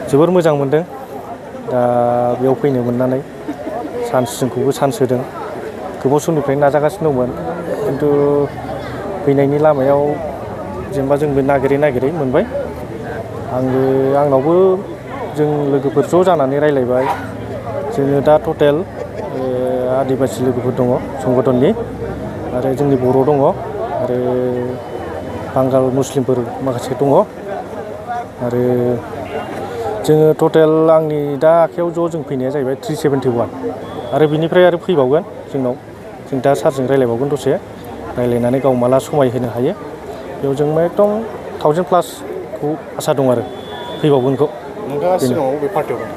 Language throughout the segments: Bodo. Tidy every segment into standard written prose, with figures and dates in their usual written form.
जोबोर मोजां मोनदों दा बेयाव फैनो मोननानै जोंखौबो चान्स होदों गोबाव समनिफ्रायनो नाजागासिनो दंमोन खिन्थु फैनायनि लामायाव जेनेबा जोंबो नागिरै मोनबाय आंनावबो जों लोगोफोर ज' जानानै रायलायबाय जोङो दा टटेल आदिबासि लोगोफोर दङ संगठननि आरो जोंनि बर' दङ आरो बांगाल मुस्लिमफोर माखासे दङ आरो जोङो टटेल आंनि दा आखायाव जों फैनाया जाहैबाय 371 आरो बिनिफ्राय आरो फैबावगोन जोंनाव जों दा सारजों रायलायबावगोन दसे रायलायनानै गाव माला समाय होनो हायो बेयाव जों एकदम 1000+ आसा दं आरो फैबावगोनखौ। नोंथाङा सिगाङाव बबे पार्टियाव दं?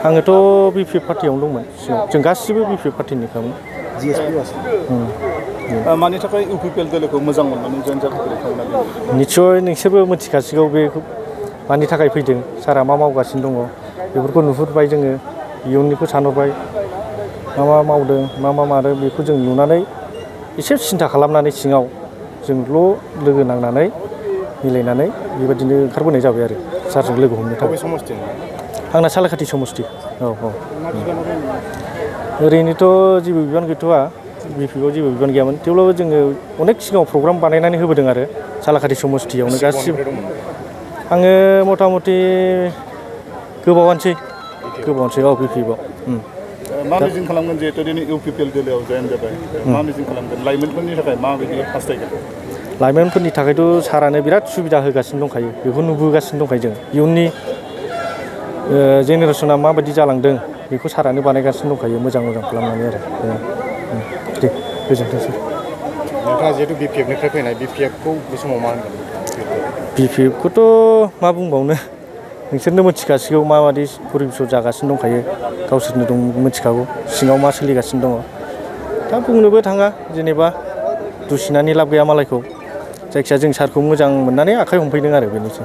आङोथ' BPF पार्टियावनो दंमोन सिगाङाव जों गासिबो BPF पार्टिनिखामोन। मानि थाखाय UPPL दोलोखौ मोजां मोननानै जयेन जाफैखो नोंथांमोना? निस्सय नोंसोरबो मिथिखासिगौ बे मानि थाखाय फैदों सारा मा मावगासिनो दङ बेफोरखौ नुहुरबाय जोङो इयुननिखौ सानहरबाय मा मावदों मा मादों बेखौ जों नुनानै एसे सिन्था खालामनानै सिङाव जोंल' लोगो नांनानै मिलायनानै बेबायदिनो ओंखारबोनाय जाबाय आरो सारजों लोगो हमनो थाखाय। आंना सालाकाथि समस्ति। औ ओरैनोथ' जेबो बिबान गैथ'वा BPFआव जेबो बिबान गैयामोन थेवब्लाबो जोङो अनेक सिगाङाव प्रग्राम बानायनानै होबोदों आरो सालाकाथि समस्तियावनो गासिबो। आङो मथा मथि गोबावानोसै BPFआव। मा मिजिं खालामगोन जिहेतु दिनै UPPL दोलोआव जयेन जाबाय मा मिजिं खालामगोन लाइमोनफोरनि थाखाय माबायदि हास्थायगोन? लाइमोनफोरनि थाखायथ' सारानो बिराद सुबिदा होगासिनो दंखायो बेखौ नुबोगासिनो दंखायो जों इयुननि जेनेरेसना माबायदि जालांदों बेखौ सारानो बानायगासिनो दंखायो मोजां खालामनानै आरो दे गोजोनथोंसै। नोंथाङा जिहेतु BPFनिफ्राय फैनाय BPFखौ बे समाव मा होनगोन? BPFखौथ' मा बुंबावनो नोंसोरनो मिथिखासिगौ माबायदि परिबेसआव जागासिनो दंखायो गावसोरनो मिथिखागौ सिङाव मा सोलिगासिनो दङ दा बुंनोबो थाङा जेनेबा दुसिनानै लाब गैया मालायखौ जायखिजाया जों सारखौ मोजां मोननानै आखाइ हमफैदों आरो बेनोसै।